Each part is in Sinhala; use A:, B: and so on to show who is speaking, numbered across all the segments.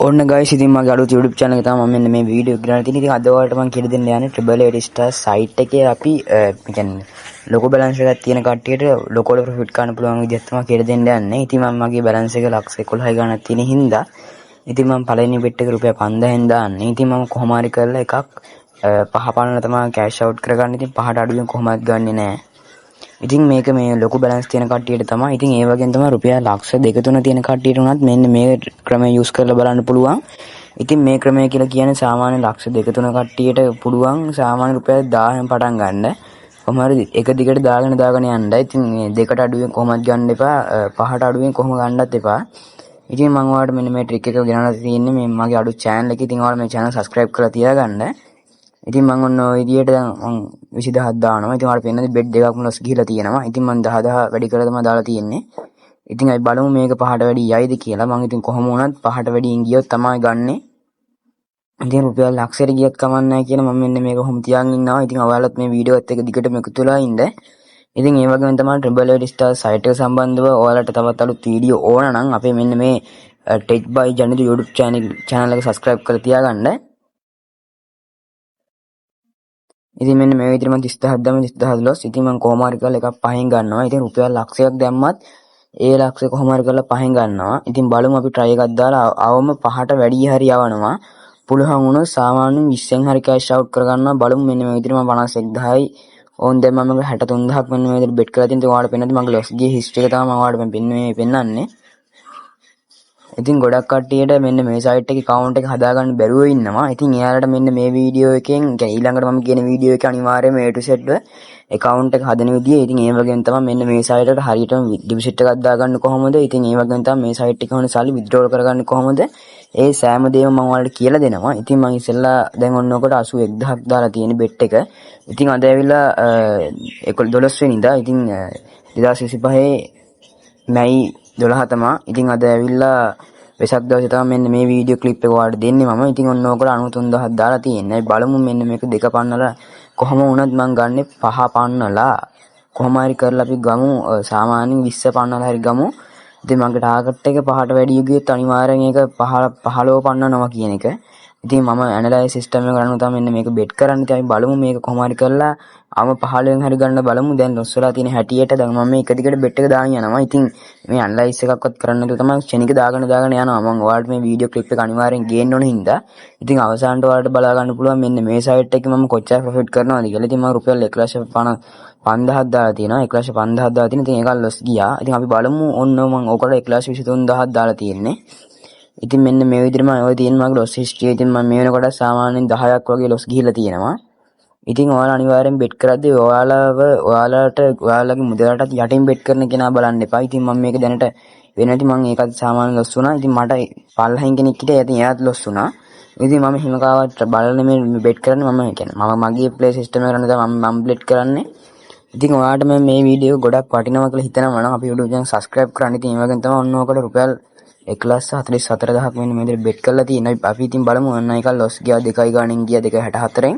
A: ඔන්න ගයිස්, ඉතින් මගේ අලුත් YouTube channel එක තමයි මම මෙන්න මේ වීඩියෝ එක ගෙනල්ලා තියෙන්නේ. ඉතින් අද ඔයාලට මම කියලා දෙන්න යන්නේ Triple Eight Star site එකේ අපි ඒ කියන්නේ ලොකු බැලන්ස් එකක් තියෙන කට්ටියට ලොකු ප්‍රොෆිට් ගන්න පුළුවන් විදිහක් තමයි කියලා දෙන්න යන්නේ. ඉතින් මම මගේ බැලන්ස් එක ලක්ෂ 11 ගණනක් තියෙන හින්දා ඉතින් මම පළවෙනි බෙට් එක රුපියල් 5000න් දාන්නේ. ඉතින් මම කොහොම හරි කරලා එකක් පහ පන්නලා තමයි කෑෂ් අවුට් කරගන්නේ. ඉතින් පහට අඩුවෙන් කොහොමවත් ගන්නෙ නෑ. ඉතින් මේක මේ ලොකු බැලන්ස් තියෙන කට්ටියට තමයි. ඉතින් ඒ වගේම තමයි රුපියල් ලක්ෂ දෙක තුන තියෙන කට්ටියට උනත් මෙන්න මේ ක්‍රමය යූස් කරලා බලන්න පුළුවන්. ඉතින් මේ ක්‍රමය කියලා කියන්නේ සාමාන්‍ය ලක්ෂ දෙක තුන කට්ටියට පුළුවන් සාමාන්‍ය රුපියල් 1000න් පටන් ගන්න. කොහොම හරි එක දිගට දාගෙන දාගෙන යන්න. ඉතින් මේ දෙකට අඩුවෙන් කොහොමත් ගන්න එපා. පහට අඩුවෙන් කොහොම ගන්නත් එපා. ඉතින් මම ඔයාලට මෙන්න මේ ට්‍රික් එක ගෙනල්ලා තියෙන්නේ මේ මගේ අලුත් චැනල් එකේ. ඉතින් ඔයාලා මේ චැනල් සබ්ස්ක්‍රයිබ් කරලා තියාගන්න. ඉතින් මං ඔන්න ඔය විදියට දැන් මං 20,000ක් දානවා. ඉතින් ඔයාලට පේන්නද බෙට් දෙකක්ම ලොස් ගිහිලා තියෙනවා. ඉතින් මං 10 10 වැඩි කරලා තමයි දාලා තියෙන්නේ. ඉතින් අපි බලමු මේක පහට වැඩි යයිද කියලා. මං ඉතින් කොහොම වුණත් පහට වැඩියෙන් ගියොත් තමයි ගන්නෙ. ඉතින් රුපියල් ලක්ෂයට ගියත් කමක් නැහැ කියලා මම මෙන්න මේක ඔහොම තියන් ඉන්නවා. ඉතින් ඔයාලත් මේ වීඩියෝ එකත් එක්ක දිගටම එකතු වෙලා ඉන්න. ඉතින් ඒ වගේම තමයි Triple Eight Star site එක සම්බන්ධව ඔයාලට තවත් අලුත් වීඩියෝ ඕන නම් අපේ මෙන්න මේ Tech by Janidu YouTube channel එක subscribe කරලා තියාගන්න. ඉතින් මෙන්න මේ විදිහට මම 30,000ක් දැම්ම, 30,000 ලොස්. ඉතින් මම කොහොම හරි කරලා එකක් පහෙන් ගන්නවා. ඉතින් රුපියල් ලක්ෂයක් දැම්මත් ඒ ලක්ෂය කොහොම හරි කරලා පහෙන් ගන්නවා. ඉතින් බලමු අපි try එකක් දාලා අවම පහට වැඩි හරි යවනවා. පුළුවන් වුණොත් සාමාන්‍යයෙන් 20න් හරි කෑෂ් අවුට් කරගන්නවා. බලමු, මෙන්න මේ විදිහට මම 51,000යි ඕන් දැන් මම 63,000ක් මෙන්න මේ විදිහට බෙට් කරලා තියෙන. ඉතින් ඔයාලට පේන්නද මගේ ලොස් ගිය හිස්ටරි එක තමයි මම ඔයාලට මේ පෙන්නන්නේ. ඉතින් ගොඩක් කට්ටියට මෙන්න මේ සයිට් එකේ ඇකවුන්ට් එක හදාගන්න බැරුව ඉන්නවා. ඉතින් එයාලට මෙන්න මේ වීඩියෝ එකෙන්, කියන්නේ ඊළඟට මම කියන වීඩියෝ එකේ අනිවාර්යයෙන්ම A to Z account එක හදන විදිය. ඉතින් ඒ වගේම තමයි මෙන්න මේ සයිට් එකට හරියටම ඩිපොසිට් එකක් දාගන්න කොහොමද? ඉතින් ඒ වගේම තමයි මේ සයිට් එකේ හොන සල්ලි විත්ඩ්‍රෝල් කරගන්න කොහොමද? ඒ සෑම දේම මම ඔයාලට කියලා දෙනවා. ඉතින් මම ඉස්සෙල්ලා දැන් ඔන්න ඔකට 81,000ක් දාලා තියෙන බෙට් එක. ඉතින් අද ඇවිල්ලා 12 වෙනිදා. ඉතින් 2025 මැයි 12 තමා. ඉතින් අද ඇවිල්ලා වෙසක් දවසේ තමයි මෙන්න මේ වීඩියෝ ක්ලිප් එක ඔයාලට දෙන්නේ මම. ඉතින් ඔන්න ඔකට 93,000ක් දාලා තියෙන්නේ. බලමු මෙන්න මේක දෙක පන්නලා කොහොම වුණත් මං ගන්නෙ පහ පන්නලා. කොහොම හරි කරලා අපි ගමු, සාමාන්‍යයෙන් 20 පන්නලා හරි ගමු. ඉතින් මගේ ටාගට් එක පහට වැඩි ගියොත් අනිවාර්යෙන් ඒක පහ 15 පන්නනවා කියන එක. ඉතින් මම ඇනලයිස් සිස්ටම් එක කරන්න තමයි මෙන්න මේක බෙට් කරන්නේ. ඉතින් අපි බලමු මේක කොහොම හරි කරලා අවම 15න් හරි ගන්න බලමු. දැන් ලොස් වෙලා තියෙන හැටියට දැන් මම මේ එක දිගට බෙට් එක දාගෙන යනවා. ඉතින් මේ ඇනලයිස් එකක්වත් කරන්න නැතුව තමයි ක්ෂණික දාගෙන දාගෙන යනවා. මම ඔයාලට මේ වීඩියෝ ක්ලිප් එක අනිවාර්යෙන් ගේන්න ඕන හින්දා. ඉතින් අවසානට ඔයාලට බලා ගන්න පුළුවන් මෙන්න මේ සයිට් එකේ මම කොච්චර ප්‍රොෆිට් කරනවද කියලා. ඉතින් මම රුපියල් 1,50,000ක් දාලා තියෙනවා. 1,50,000ක් දාලා තියෙන. ඉතින් ඒක ලොස් ගියා. ඉතින් අපි බලමු, ඔන්න මම ඔකට 1,23,000ක් දාලා තියෙන්නේ. ඉතින් මෙන්න මේ විදිහට මම ඔය තියෙන මගේ ලොස් හිස්ටරි. ඉතින් මම මේ වෙනකොට සාමාන්‍යයෙන් 10ක් වගේ ලොස් ගිහිල්ලා තියෙනවා. ඉතින් ඔයාලා අනිවාර්යෙන් බෙට් කරද්දී ඔයාලව ඔයාලට ඔයාලගේ මුදලටත් යටින් බෙට් කරන කෙනා බලන්න එපා. ඉතින් මම මේක දැනට වෙන නැති මං ඒකත් සාමාන්‍ය ලොස් වුණා. ඉතින් මට පල්ලෙහින් කෙනෙක් හිටියා. ඉතින් එයාත් ලොස් වුණා. ඉතින් මම හිම කාවත් බලලා නෙමෙයි බෙට් කරන්නේ. මම කියන්නේ මම මගේ ප්ලේ සිස්ටම් එක කරන්නේ තමයි මම මම බෙට් කරන්නේ. ඉතින් ඔයාලට මේ මේ වීඩියෝ ගොඩක් වටිනවා කියලා හිතනවා නම් අපි YouTube channel subscribe කරන්න. ඉතින් ඒ වගේම තමයි ඔන්න ඔකට රුපියල් 1,44,000ක් මෙන්න මේ විදිහට බෙට් කරලා තියෙනවා. අපි ඉතින් බලමු, ඔන්න එකක් ලොස් ගියා, දෙකයි ගානෙන් ගියා, 2.64න්.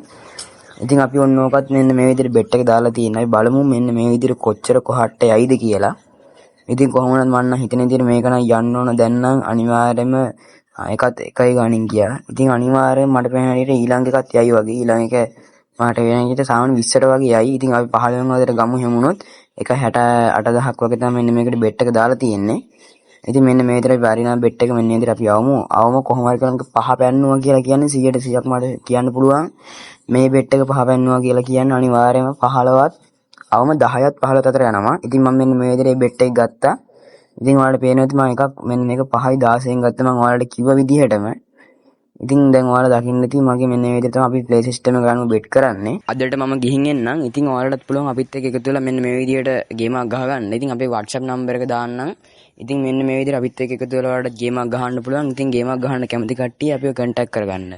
A: ඉතින් අපි ඔන්න ඕකත් මෙන්න මේ විදිහට බෙට් එක දාලා තියෙනවා. අපි බලමු මෙන්න මේ විදිහට කොච්චර කොහට යයිද කියලා. ඉතින් කොහොම වුණත් මං නම් හිතන විදිහට මේක නම් යන්න ඕන දැන් නම් අනිවාර්යයෙන්ම එකත් එකයි ගානින් ගියා. ඉතින් අනිවාර්යයෙන් මට පේන හැටියට ඊළඟ එකත් යයි වගේ. ඊළඟ එක මට වෙන විදිහට සාමාන්‍ය 20ට වගේ යයි. ඉතින් අපි 15 වතර ගමු එහෙම වුණොත්. 1,68,000ක් වගේ තමයි මෙන්න මේකට බෙට් එක දාලා තියෙන්නේ. ඉතින් මෙන්න මේ විතර අපි හරිනම් බෙට් එක මෙන්න මේ විදිහට අපි යවමු. අවම කොහොම හරි කරලා පහ පැන්නුවා කියලා කියන්නේ 100ට 100ක් මට කියන්න පුළුවන්. මේ බෙට් එක පහ පැන්නුවා කියලා කියන්නේ අනිවාර්යයෙන්ම 15ත් අවම 10ත් 15ත් අතර යනවා. ඉතින් මම මෙන්න මේ විදිහට මේ බෙට් එක ගත්තා. ඉතින් ඔයාලට පේනවා ඇති මම එකක් මෙන්න මේක 5යි 16න් ගත්තා මම ඔයාලට කිව්ව විදිහටම. ඉතින් දැන් ඔයාලා දකින්න ඇති මගේ මෙන්න මේ විදිහට තමයි අපි ප්ලේ සිස්ටම් එක ගන්න බෙට් කරන්නේ. අදට මම ගිහින් එන්නම්. ඉතින් ඔයාලටත් පුළුවන් අපිත් එක්ක එකතු වෙලා මෙන්න මේ විදිහට ගේම් එකක් ගහගන්න. ඉතින් අපේ WhatsApp number එක දාන්නම්. ඉතින් මෙන්න මේ විදිහට අපිත් එක්ක එකතු වෙලා ඔයාලට ගේම් එකක් ගහන්න පුළුවන්. ඉතින් ගේම් එකක් ගහන්න කැමති කට්ටිය අපිව කන්ටැක්ට් කරගන්න.